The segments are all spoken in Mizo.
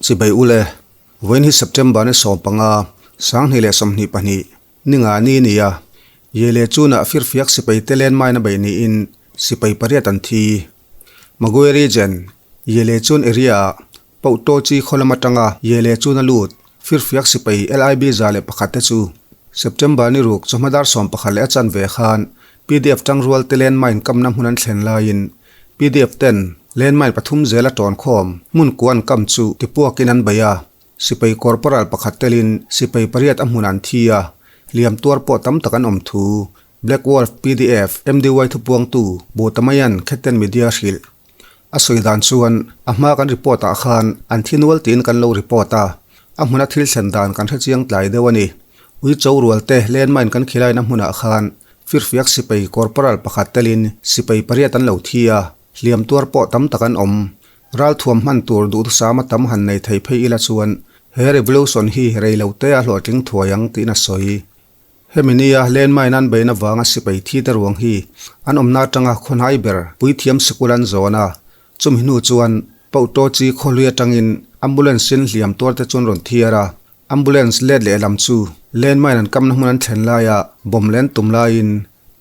Chibai ule, vawiin hi September ni 15, 2022, ni nga ni a ni a. Yele chunah firfiak sipai te landmine a beih niin sipai pariat an thi. Magwe region, Yele chun area ah Pauhtaw chi khaw lam atanga Yele chun a lut firfiak sipai LIB 101 te chu September ni ruk chawhma dar 11 leh a chanve khan PDF tangrual te landmine kamna hmun an thlen laiin PDF ten landmine pathum zel a tawn khawm hmun kua an kam chu tipuakin an bei a, sipai corporal pakhat telin sipai pariat a hmun an thi a, hliam tuar pawh tam tak an awm thu Black Wolf PDF MDY thupuangtu Butamayan Khetten Media hrilh. A sawi dan chuan a hma kan report ah khan an thi nual tiin kan lo report a, a hmuna thil thlen dan kan hre chiang tlai deuh a ni. Ui cho rual te landmine kan khilaina hmunah khan firfiak sipai corporal pakhat telin sipai pariat an lo thi a, hliam tuar pawh tam tak an awm. Ralthuam hman tur duhthusama tam han nei thei phei ila chuan he revolution hi rei lo te a hlawhtling thuai ang tiin a sawi. Hemi nia landmine an beihna vanga sipai thi te ruang hi an awmna atanga khawnhai ber puithiam sikul an zawn a, chumi hnu chuan Pauhtaw chi khawhlui atangin ambulance in hliam tuar te chuan rawn thiar a, ambulance let lehlam chu landmine an kamna hmun an thlen laia bomb len tum laiin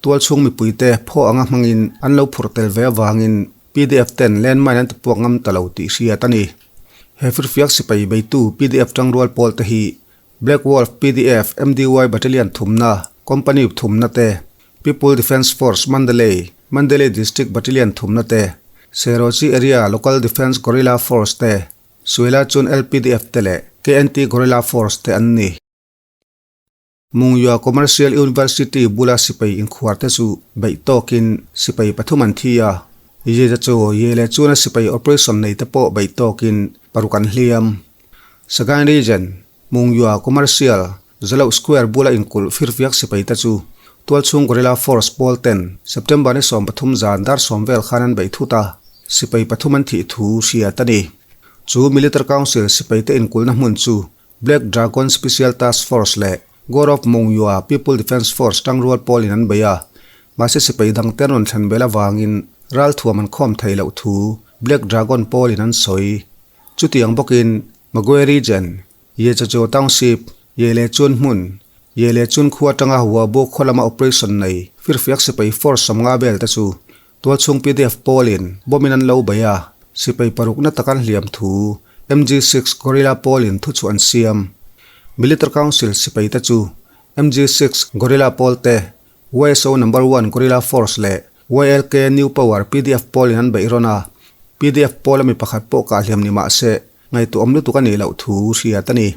tualchhung mipui te phaw anga hmangin an lo phurh tel ve avangin PDF ten landmine an tipuak ngam ta lo tih hriat a ni. He firfiak sipai beitu PDF tangrual pawl te hi Black Wolf PDF MDY Battalion thumna, Company thumna te, People Defence Force Mandalay, Mandalay District Battalion thumna te, Serochi Area Local Defence Guerrilla Force te, Suela Chun LPDF te leh KNT Guerrilla Force te an ni. Mungyua Commercial University bula sipai inkhuar te chu beih tawkin sipai pathum an thi a, Yeza chu ye leh chuna sipai operation nei te pawh beih tawkin paruk an hliam. Sagaing Region, Mungyua Commercial, Zaloh Square bula inkulh firfiak sipai te chu tualchhung Guerrilla Force pawl ten September ni 13 zan dar 10 vel khan an beih thut a, sipai pathum an thih thu hriat a ni. Chu Military Council sipai te inkulhna hmun chu Black Dragon Special Task Force leh Gore of Mungyua People Defence Force tangrual pawlin an bei a, mahse sipai dang te an rawn thlen bel avangin ralthuam an khawm thei loh thu Black Dragon pawlin an sawi. Chutiang bawkin Magwe Region, Yechacho Township, Yele Chun hmun, Yele Chun khua atanga Huabo khaw lama operation nei firfiak sipai force 50 vel te chu tualchhung PDF pawlin bomb in an lo bei a, sipai parukna tak an hliam thu MG6 Guerrilla pawlin thuchhuah an siam. Military Council sipai te chu MG6 Guerrilla pawl te, YSO Number One Guerrilla Force leh YLK New Power pdf pawlin an beih rawn a, pdf pawla mi pakhat pawh kah hliam ni mah se, ngaihtuahawm lutuk a nih loh thu hriat a ni.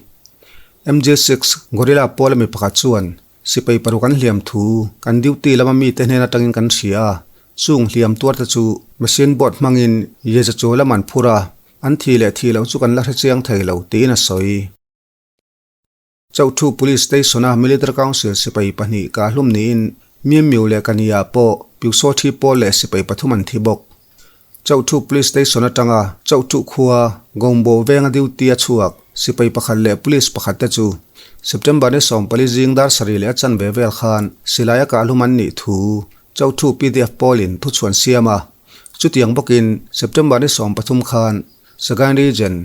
MJ6 Guerrilla pawla mi pakhat chuan, Sipai paruk an hliam thu kan duty lama mite hnen atangin kan hria a, chung hliam tuarte chu machine boat hmangin Yezachu lam an phur a, an thi leh thih loh chu kan la hrechiang thei lo, tiin a sawi. Chauhthu Police Station-a Military Council sipai pahnih kah hlum niin Mimmiu leh Kania pawh Pyusawthi pawl leh sipai pathum an thi bawk. Chauhthu Police Station atanga Chauhthu khua Gongbo venga duty a chhuak sipai pakhat leh police pakhat te chu September ni 14 zing dar sarih leh a chanve vel khan silaia kah hlum an nih thu Chauhthu PDF pawlin thuchhuan siam a. Chutiang bawkin September ni 13 khan Sagaing Region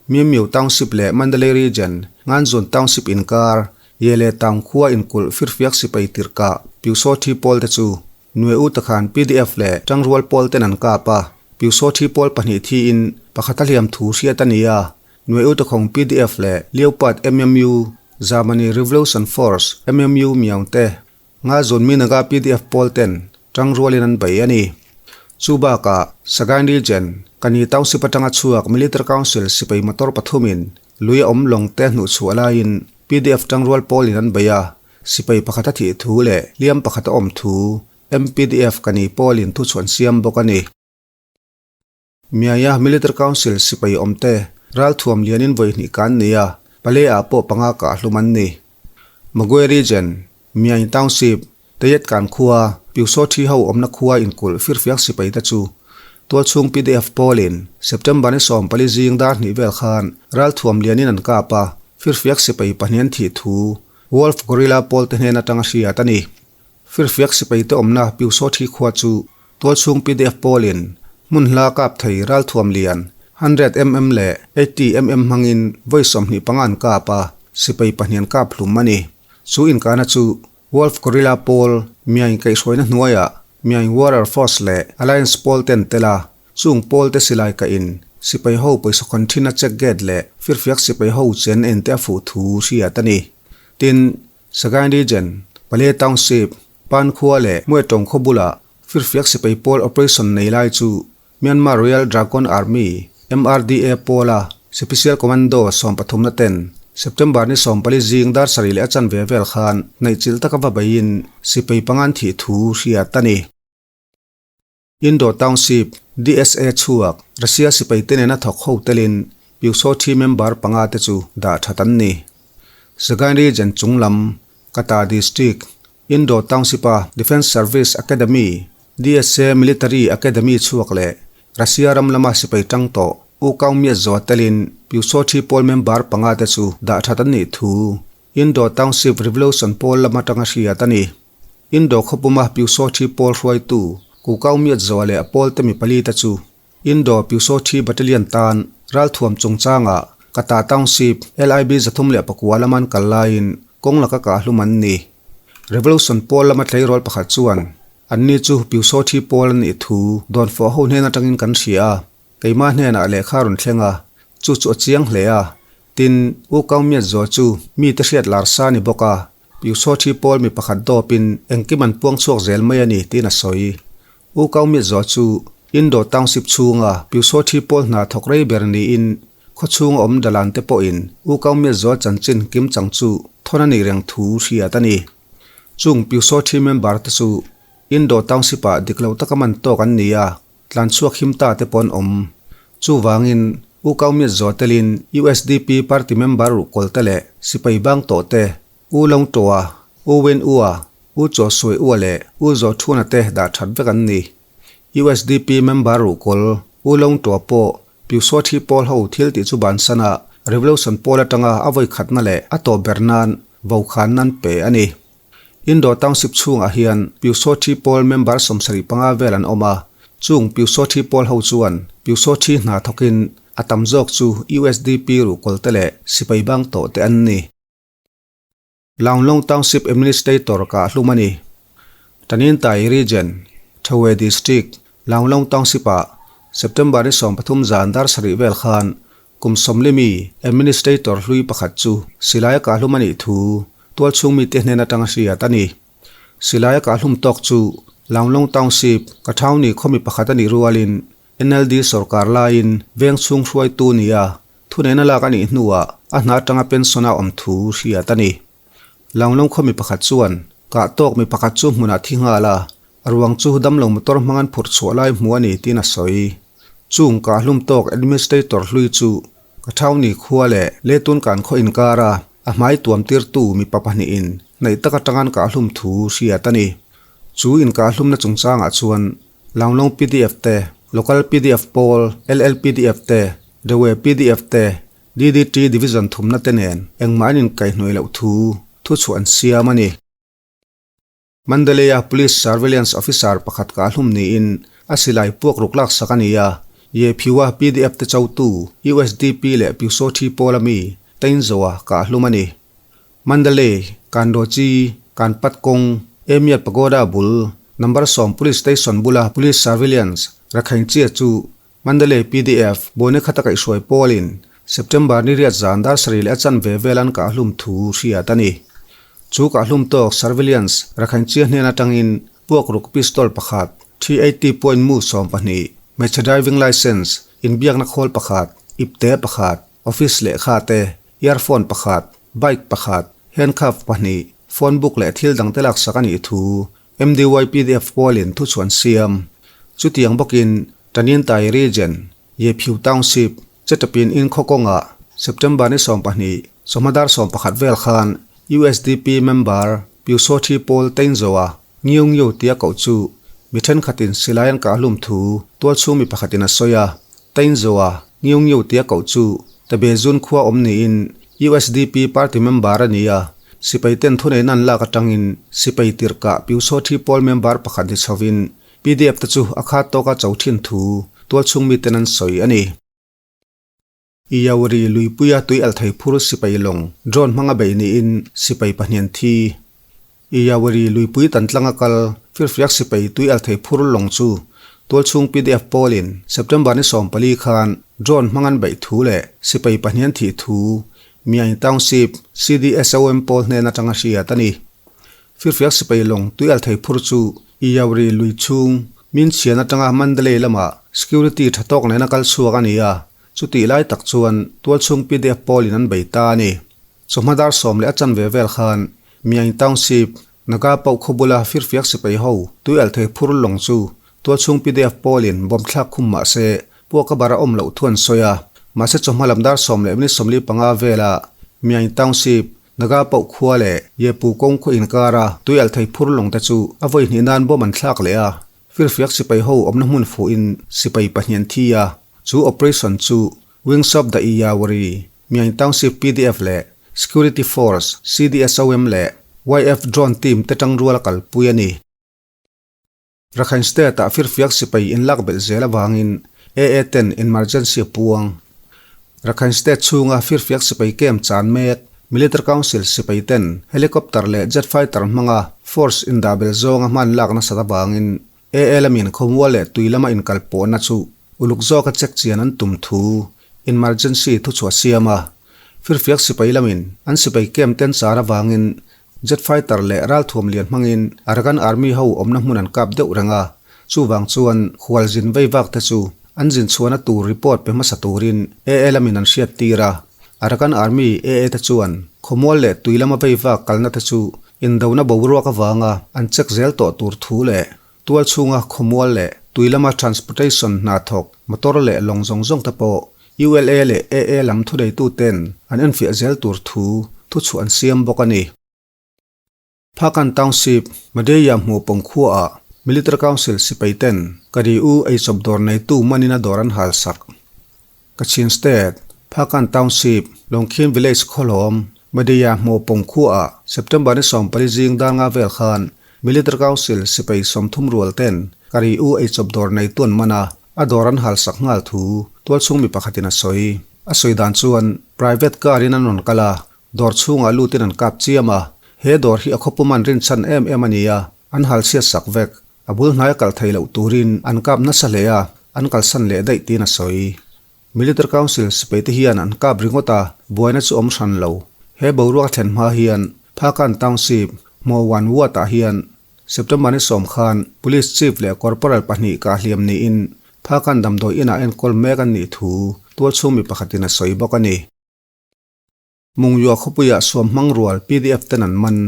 Mimmiu Township leh Mandalay Region, Nganzun Township inkar, Yele Town khua inkulh firfiak sipai tirhkah Pyusawthi pawl te chu Nue-u takhan PDF leh Tangrual pawl ten an kap a, Pyusawthi pawl pahnih thiin pakhat a hliam thu hriat a ni a, Nue-u takhawng PDF leh Leopard MMU, Zamani Revolution Force, MMU Myaung te Ngazun Minaga PDF pawl ten tangrualin an bei a ni. Chu bakah Sagaing Region, Kani Township atanga chhuak Military Council sipai motor pathumin lui a awm lawng te hnuhchhuah laiin PDF tangrual pawlin an bei a, sipai pakhat a thih thu leh hliam pakhat a awm thu MPDF Kani pawlin thuchhuan siam bawk a ni. Miaia Military Council sipai awmte ralthuam lianin vawi hnih kan ni a, pale ah pawh panga kah hlum an ni. Magwe Region, Miain Township, Tayet kan khua, Pyusawthi ho awmna khua inkulh firfiak sipai te chu tualchhung PDF pawlin September ni 14 zing dar hnih vel khan ralthuam lianin an kap a, firfiak sipai pahnih an thih thu Wolf Guerrilla pawl te hnen atanga hriat a ni. Firfiak sipai te awmna Pyusawthi khua chu Tualchhung PDF pawlin hmun hla kap thei ralthuam lian 100mm leh 80mm hmangin vawi 25 an kap a, sipai pahnih an kap hlum a ni. Chu inkahna chu Wolf Guerrilla pawl Myaing kaihhruaina hnuaiah Myaing Warrior Force leh Alliance pawl te an tel a, chung pawl te silai kahin sipai ho pawisa khawn thin a check gate leh firfiak sipai ho chen en te a fuh thu hriat a ni. Tin, Sagaing Region, Pale Township, Pan khua leh Muetawng khaw bulah firfiak sipai pawl operation nei lai chu Myanmar Royal Dragon Army, MRDA, pawla Special Commando sawmpathumna ten September ni 14 zing dar sarih leh a chanve vel khan hnaihchilh taka va beiin sipai pangan thih thu hriat a ni. Indo Township, DSA chhuak, Russia sipai te nena thawk ho telin Pyusawthi member panga te chu dah that an ni. Sagaing Region chung lam, Kata District, Indo Township-a Defence Service Academy, DSA Military Academy chhuak leh Russia ram lama sipai tang tawh U Kaung Myat Zaw telin Pyusawthi pawl member panga te chu dah that an nih thu Indo Township Revolution pawl lam atanga hriat a ni. Indo khawpuma Pyusawthi pawl hruaitu Ku Kaung Myat Zaw leh a pawlte mi pali te chu Indo Pyusawthi Battalion tan ralthuam chungchangah Kata Township LIB 309 lama an kal laiin kawng laka kahhlum an ni. Revolution pawl lama tleirawl pakhat chuan Anni chu Pyusawthi pawl an nih thu dawnfawh ho hnen atangin kan hria a, keimah hnenah lehkha a rawn thleng a, chu chu a chiang hle a. Tin, U Kaung Myat Zaw chu mite hriat lar sa a ni bawk a, Pyusawthi pawl mi pakhat dawpin engkim an puang chhuak zel mai a ni tiin a sawi. U Kaung Myat Zaw chu Indo Township chhunga Pyusawthi pawl hna thawk rei ber niin khaw chhunga awm dalan te pawhin U Kaung Myat Zaw chanchin kim chang chu thawn a nih reng thu hriat a ni. Chung Pyusawthi member te chu Indo Township-ah dik lo taka man tawk an ni a, tlan chhuak him ta te pawh an awm. Chuvangin, U Kaung Myat Zaw telin usdp party member ruhkawl te leh sipai bang tawh te, U Long Toa, U Win Ua, U Chaw Suai Ua leh U Zaw Thuna te dah that vek an ni. Usdp member ruhkawl U Long Toa pawh Pyusawthi pawl ho thil tih chu bansan a, Revolution pawl atanga a vawi khatna leh a tawp ber nan vokhan nan pe a ni. Indo Township chhungah hian Pyusawthi pawl member 75 vel an awm a, chung Pyusawthi pawl ho chuan Pyusawthi hna thawkin a tam zawk chu usdp ruhkawl te leh sipai bang tawh te an ni. Launglong Township Administrator kah hlum a ni. Tanintai Region, Thawe District, Launglong Township-ah September ni 13 zan dar sarih vel khan kum sawmlimi Administrator hlui pakhat chu silaia kah hlum a nih thu tualchhung mite hnen atanga hriat a ni. Silaia kah hlum tawk chu Launglong Township, Kathauni khawmi pakhat a nih rualin NLD sorkar laiin veng chhung hruaitu nia Thuneihna lak a nih hnuah a hna atanga pension a awm thu hriat a ni. Langlong khaw mi pakhat chuan kah tawk mi pakhat chu hmunah thi nghal a, a ruang chu damlo motor hmang an phurh chhuah lai hmu a ni tiin a sawi. Chung kah hlum tawk administrator hlui chu Kathauni khua leh Letun kan khaw inkara a hmai tuam tirtu mipa pahnihin hnaih tak atanga an kah hlum thu hriat a ni. Chu inkah hlumna chungchangah chuan Langlong pdf te, Local pdf pawl, LLPDF te, Dewe pdf te, DDT Division thumna te nen engmah an inkaihhnawih loh thu thuchhuah an siam a ni. Mandalay-a Police Surveillance Officer pakhat kah hlum niin a silai puak ruk laksak a ni a, Ye Phiwa pdf te chotu usdp leh Pyusawthi pawl ami Tainzoa kah hlum a ni. Mandalay, Kandochi, Kanpat kawng, Emiat Pagoda bul, Number 10 Police Station bula Police Surveillance Rakhine Chia chu Mandalay PDF bawhna khata kaihhruai pawlin September ni riat zan dar sarih leh a chanve vel an kahhlum thu hriat a ni. Chu kahhlum tawk Surveillance Rakhine Chia hnen atangin puakruk pistol pakhat, 380 point mu 12, hmeichhe driving licence, inbiakna khawl pakhat, ipte pakhat, office lehkha te, earphone pakhat, bike pakhat, handcuff pahnih, phone book leh thil dangte laksak a nih thu MDYPDF pawlin thuchhuan siam. Chutiang bawkin Tanintai Region, Yephiu Township, Chetapin in khaw kawngah September ni 12, sawhmadar 11 vel khan usdp member Pyusawthi Paul Teinzoa Ngiu Ngiu tia koh chu mi thenkhatin silai an kah hlum thu tualchhung mi pakhatin a sawi a. Tainzoa Ngiu Ngiu tia koh chu Tabezun khua awm niin usdp party member a ni a, sipai ten thuneihna an lak atangin sipai tirhkah Pyusawthi pawl member pakhat ni chhovin pdf te chu a khat tawka cho thin thu tualchhung miten an sawi a ni. Iyawri luipuia tui alh thei phur sipai lawng drone hmanga beih niin sipai pahnian thi. Iyawri luipui tan tlanga kal firfiak sipai tui alh thei phur lawng chu tualchhung pdf pawlin September ni 14 khan drone hmangan beih thu leh sipai pahnian thih thu Myaing Township CDSOM pawl hnen atanga hriat a ni. Firfiak sipai lawng tui alh thei phur chu Iyawri lui chhung min chhian atanga Mandalay lamah security tha tawk nena kal chhuak a ni a. Chutih lai tak chuan tualchhung pdf pawlin an bei ta a ni. Chawhma dar sawm leh a chanve vel khan Myaing Township, Naga Pauh khaw bula firfiak sipai ho tui alh thei phur lawng chu tualchhung pdf pawlin bomb thlak khum mah se puaka bar a awm loh thu an sawi a. Mahse chawhma lam dar sawm leh minute 45 vela Myaing Township, Naga Pauh khua leh Yepu kawng khaw inkara tui alh thei phur lawng te chu a vawi hnih nan bomb an thlak leh a. Firfiak sipai ho awmna hmun fuhin sipai pahnih an thi a, chu operation chu Wings of the Iyawari, Myaing Township pdf leh Security Force, CDSOM leh YF Drone Team te tangrual a kalpui a ni. Rakhine State-ah firfiak sipai inlak belh zel avangin AA ten emergency a puang. Rakhine State chhunga firfiak sipai camp chan mek Military Council sipai ten helicopter leh jet fighter hmanga force indah belh zawnga hman lak nasat avangin AA lamin khawmual leh tui lama inkal pawhna chu uluk zawka check chian an tum thu emergency thuchhuah siam a. Firfiak sipai lamin an sipai camp ten char avangin Jet fighter leh ralthuam lian hmangin Arakan Army ho awmna hmun an kap deuh reng a, chuvang chuan khualzin vei vak te chu an zin chhuahna tur report pe hmasa turin AA lamin an hriat tir a. Arakan Army AA te chuan khawmual leh tui lama vei vak kalna te chu indona boruak avanga an check zel tawh tur thu leh tual chhunga khawmual leh tui lama transportation hna thawk motor leh lawng zawng zawng te pawh ULA leh AA lam thuneituten an enfiah zel tur thu thuchhuah an siam bawk a ni. Phakan Township, Madeya hmuh pawng khuaah Military Council sipaiten Kari U eichawp dawr neitu manin a dawr an hal sak. Kachin State, Phakan Township, Lawngkhin Village khawhlawm, Madeya hmuh pawng khuaah September ni 14 zing dar nga vel khan Military Council sipai 30 rual ten Kari U eichawp dawr neitu an man a, A dawr an hal sak nghal thu tualchhung mi pakhatin a sawi. A sawi dan chuan private car in an rawn kal a, dawr chhungah lutin an kap chiam a. He dawr hi a khawpum an rinchhan em em a ni a, an hal chhiat sak vek. A bul hnai a kal thei loh turin an kap nasa hle a, an kalsan leh daih tiin a sawi. Military Council sipaite hian an kap ringawt a, buaina chu awm hran lo. He boruak a thlen hma hian Phakan Township, Hmuawan Ward-ah hian September ni 10 khan Police Chief leh Corporal pahnih kah hliam niin Phakan damdawi inah enkawl mek an nih thu tualchhung mi pakhatin a sawi bawk a ni. Mungyua khawpuiah suam hmang rual pdf ten an man.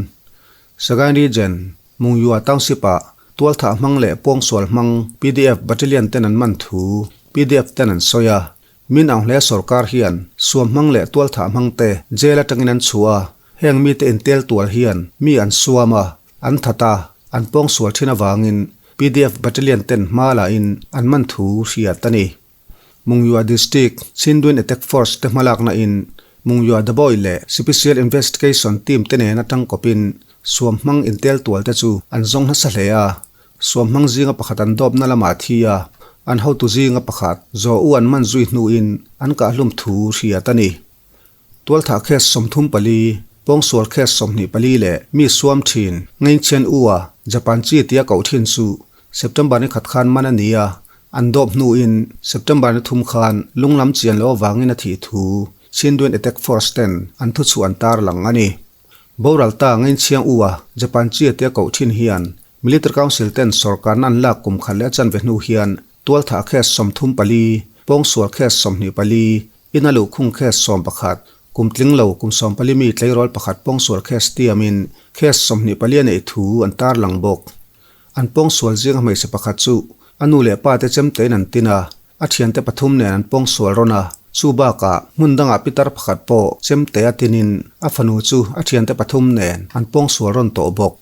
Sagaing Region, Mungyua Township-ah tualthah hmang leh pawngsual hmang pdf Battalion ten an man thu pdf ten an sawi a. Min Aung Hlea sorkar hian suam hmang leh tualthah hmang te jail atangin an chhuah a, heng mite intel tual hian mi an suam a, an that a, an pawngsual thin avangin pdf Battalion ten hma lahin an man thu hriat a ni. Mungyua District Chindwin Attack Force te hmalakna in Mungyua Daboi leh Special Investigation Team te nen atang kawpin suam hmang intel tual te chu an zawng nasa hle a. Suam hmang zinga pakhat an dawpna lamah a thi a, an hotu zinga pakhat Zaw U an man zui hnuin an kahhlum thu hriat a ni. Tualthah case 34, pawngsual case 24 leh mi suam thin Ngeinchen U-a Japan chi tia koh thin chu September ni khat khan man a ni a, an dawp hnuin September ni thum khan lunglam chian loh avangin a thih thu Chindwin Attack Force ten an thuchhuah an tarlang a ni. Boral ta Ngeinchiang U-a Japan chi tia koh thin hian Military Council ten sorkarna an lak kum khat leh a chanve hnu hian tualthah case 34, pawngsual case 24, Ina luhkhung case 11, kum tling lo kum 14 mi tleirawl pakhat pawngsual case tiamin case 24 a neih thu an tarlang bawk. An pawngsual zinga hmeichhe pakhat chu a nu leh pa te chemtein an tin a, a thiante pathum nen an pawngsual rawn a, chu bakah hmun dangah pitar pakhat pawh chemte a tinin a fanu chu a thiante pathum nen an pawngsual rawn tawh bawk.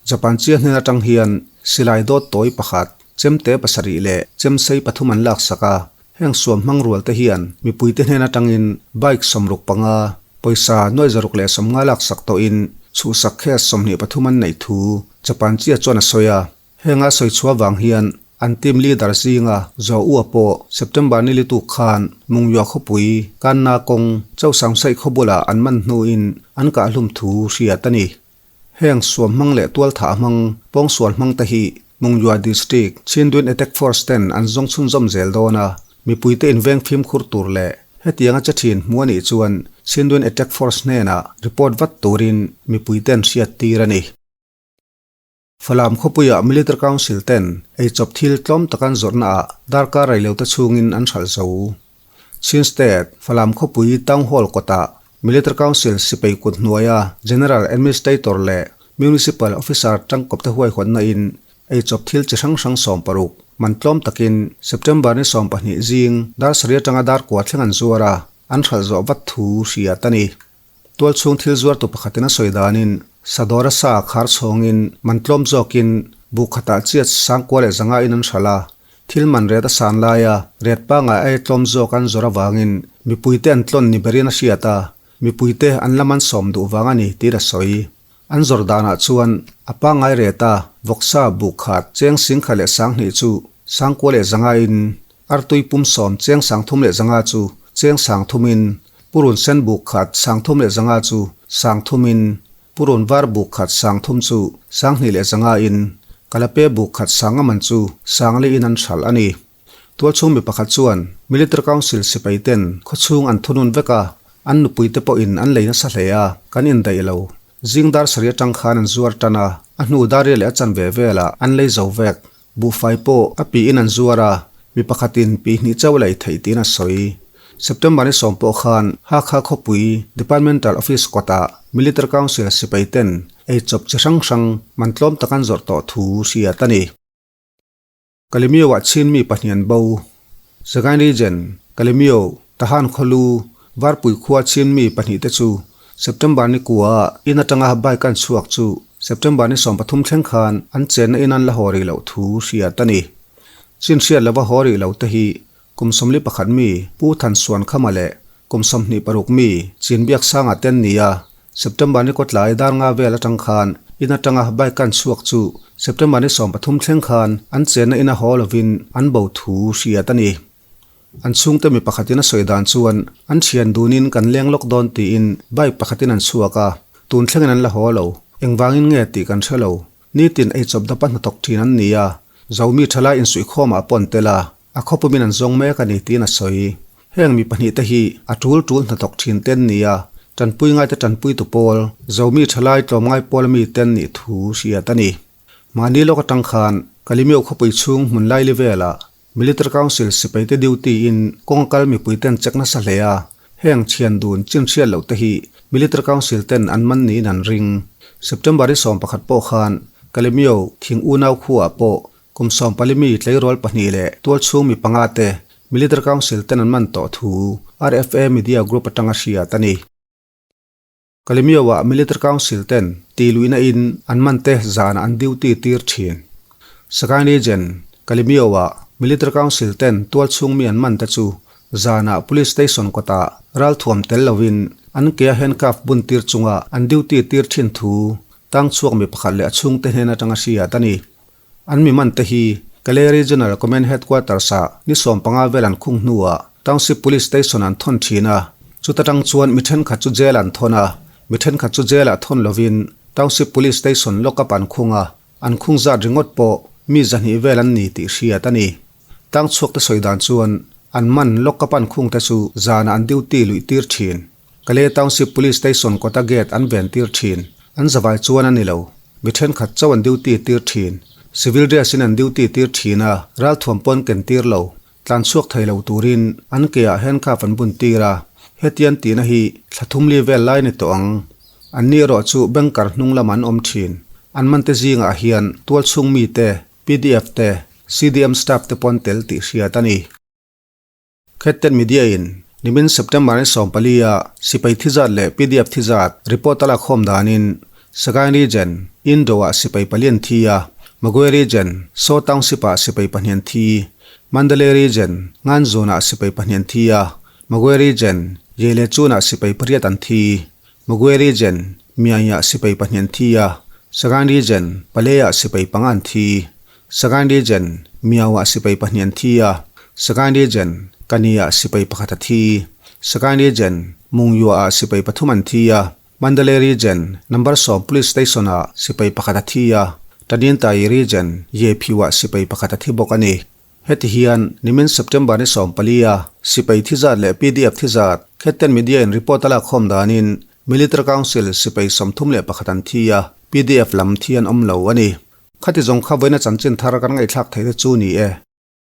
Japan chia hnen atang hian silai dawt tawi pakhat, chemte pasarih leh chemsei pathum an laksak a, heng suam hmang rual te hian mipuite hnen atangin bike 65, pawisa 650 laksak tawhin chhuhsak case 23 an neih thu Japan chia chuan a sawi a. Henga sawi chhuah vang hian An team leader zinga Zaw Ua pawh September ni lituk khan Mungyua khawpui Kanna kawng Chausangsaih khaw bulah an man hnuin an kahhlum thu hriat a ni. Heng suam hmang leh tualthah hmang, pawngsual hmang te hi Mungyua District Chindwin Attack Force ten an zawng chhunzawm zel dawn a, mipuite inveng fimkhur tur leh hetianga che thin hmu a nih chuan Chindwin Attack Force hnenah report vat turin mipuiten hriattir a ni. Falam khawpuiah Military Council ten eichawp thil tlawm tak an zawrhna ah darkar reilote chhungin an hralh zo. Chin State, Falam khawpui Town Hall kawtah Military Council sipai kut hnuaia General Administrator leh Municipal Officer tangkawpte huaihawtna in eichawp thil chi hrang hrang 16 man tlawm takin September ni 12 zing dar sarih atanga dar kua thleng an zuar a, an hralh zawh vat thu hriat a ni. Tualchhung thil zuartu pakhatin a sawi danin Sadawra sa khar chhawngin man tlawm zawkin buh khatah chiat sangkua leh zanga in an hralh a, thil man ret a san laia ret pangai aia tlawm zawk an zawrh avangin mipuite an tlawn ni berin a hriat a, mipuite an la man sawm duh vang a ni tiin a sawi. An zawrh danah chuan a pangngai reta vawksa buh khat cheng singkhat leh sanghnih chu sangkua leh zanga in Artui pum sawm cheng sang thum leh zanga chu cheng sang thumin, purun sen buk khat sang thum leh zanga chu sang thumin, purun var buk khat sang thum chu sang hnih leh zanga in, kalape buk khat sang a man chu sang li in an hralh a ni. Tualchhung mi pakhat chuan Military Council sipai ten khawchhung an thunun vek a, an nupui te pawhin an lei nasa hle a, kan indaih lo. Zing dar sarih atang khan an zuar tan a, a hnu dar rial leh a chanve velah an lei zo vek. Buhfai pawh a piin an zuar a, mi pakhatin pi hnih chauh a lei theih tiin a sawi. September ni sawm pawh khan Hakha khawpui Departmental Office kawtah Military Council sipai ten eichawp chi hrang hrang man tlawm tak an zawrh tawh thu hriat a ni. Kalemyo-ah Chin mi pahnih an bo. Sagaing Region, Kalemyo, Tahan khawlu, Varpui khua Chin mi pahnih te chu September ni kua in atanga bike an chhuak chu September ni 13 thleng khan an chenna in an la haw rih loh thu hriat a ni. Chin hriat lova haw rih lo te hi kum 41 mi Pu Than Suan Khama leh kum 26 mi Chin Biak Sanga te an ni a, September ni kawtlai dar nga vel atang khan in atanga bike an chhuak chu September ni 13 thleng khan an chenna in a haw lovin an bo thu hriat a ni. An chhungte mi pakhatin a sawi dan chuan an thian dunin kan leng lawk dawn tiin bike pakhatin an chhuak a, tun thlengin an la haw lo. Engvangin nge tih kan hre lo. Nitin eichawp dapa hnathawk thin an ni a, Zomi thalai insuihkhawmah pawh an tel a, a khawpumin an zawng mek a ni tiin a sawi. Heng mi pahnihte hi a tul tul hnathawk thin te an ni a, tanpui ngaite tanpuitu pawl, Zomi thalai tlawmngai pawl ami te an nih thu hriat a ni. Mahni lawk atang khan Kalimeu khawpui chhung hmun laili velah Military Council sipaite duty in kawng a kal mipui ten check nasa hle a, heng thian dun chin hriat loh te hi Military Council ten an man niin an ring. September i 11 pawh khan Kalemyo thing unau khuaah pawh kum 14 mi tleirawl pahnih leh tualchhung mi panga te Military Council ten an man tawh thu RFA Media Group atanga hriat a ni. Kalemyo-ah Military Council ten ti luihna in an man te zanah an duty tir thin. Sagaing Region, Kalemyo-ah Military Council ten tualchhung mi an man te chu zanah Police Station kawtah ralthuam tel lovin an ke a handcuff bun tir chunga an duty tir thin thu tang chhuak mi pakhat leh a chhungte hnen atanga hriat a ni. An mi man te hi Kalay Regional Command Headquarters ah ni 15 vel an khung hnuah Township Police Station an thawn thin a, chuta tang chuan mi thenkhat chu jail an thawn a, mi thenkhat chu jail ah thawn lovin Township Police Station lock up an khung a, an khung zat ringawt pawh mi zahnih vel an ni tih hriat a ni. Tang chhuak te sawi dan chuan an man lock up an khung te chu zanah an duty luih tir thin. Kalay Township Police Station kawta gate an ven tir thin. An zavai chuan a ni lo. Mi thenkhat chauh an duty tir thin. Civil dress in an duty tir thin a, ralthuam pawn ken tir lo. Tlan chhuak thei lo turin an ke ah handcuff an bun tir a. Hetian tihna hi thla thum li vel lai ni tawh ang. An ni erawh chu bank kar hnung lamah an awm thin. An man te zingah hian tualchhung mi te, pdf te, CDM staff te pawn tel tih hriat a ni. Khettet Media in nimin September ni 14 a sipai thi zat leh pdf thi zat report a lak khawm danin Sagaing Region, Indo ah sipai pali an thi a, Magway Region, Saw Township ah sipai pahnih an thi, Mandalay Region, Nganzun ah sipai pahnih an thi a, Magway Region, Yeilechun ah sipai pariat an thi, Magway Region, Myaing ah sipai pahnih an thi a, Sagaing Region, Palay ah sipai panga an thi. Sagaing Region, Miau-ah sipai pahnih an thi a, Sagaing Region, Kani-ah sipai pakhat a thi. Sagaing Region, Mungyua-ah sipai pathum an thi a, Mandalay Region, Number sawm Police Station-ah sipai pakhat a thi a, Tanintharyi Region, Yephiu-ah sipai pakhat a thi bawk a ni. Heti hian nimin September ni 14 a sipai thi zat leh pdf thi zat Khetten Media in report a lakkhawm danin Military Council sipai 31 an thi a, pdf lam thi an awm lo a ni. Khati zawng kha vawiina chanchin thar kan ngaihthlak theih te chu ni e.